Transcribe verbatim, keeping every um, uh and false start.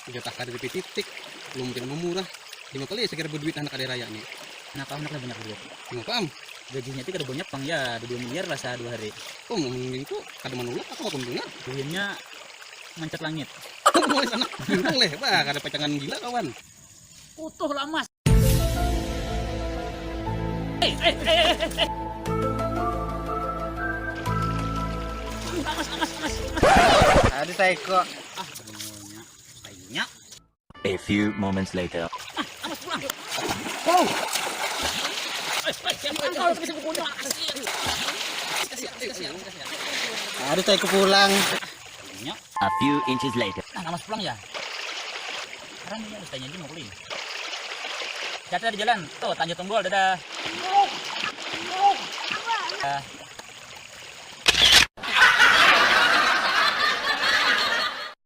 Jatah kada dipititik, lumpir mamurah. Lima kali sakira baduit anak ada raya ni. Nah, kawan nak banyak duit. Lima paham? Gajinya ti kada banyak pang ya, ada dua miliar lah sehari dua hari. Oh, mun bingku kada manulak aku bakun dengar. Duitnya mancat langit. Mulai sana bintang leh, bah kada pacangan gila kawan. Utuh lamas. Eh, eh, eh, eh, eh. Lamas, lamas, lamas, lamas. Ada saiko. Ah, sebenarnya. Kayaknya. A few moments later. Ah, awas pulang. Oh. Eh, eh, siapa yang tahu bisa bukunya? Kasihan. Kasihan, kasihan, kasihan. Aduh, saya pulang. A few inches later. Nah, awas pulang ya. Sekarang ini harus tanya aja mau kulit. Hati-hati di jalan. Tuh, Tanjung Tunggul, dadah. Dadah.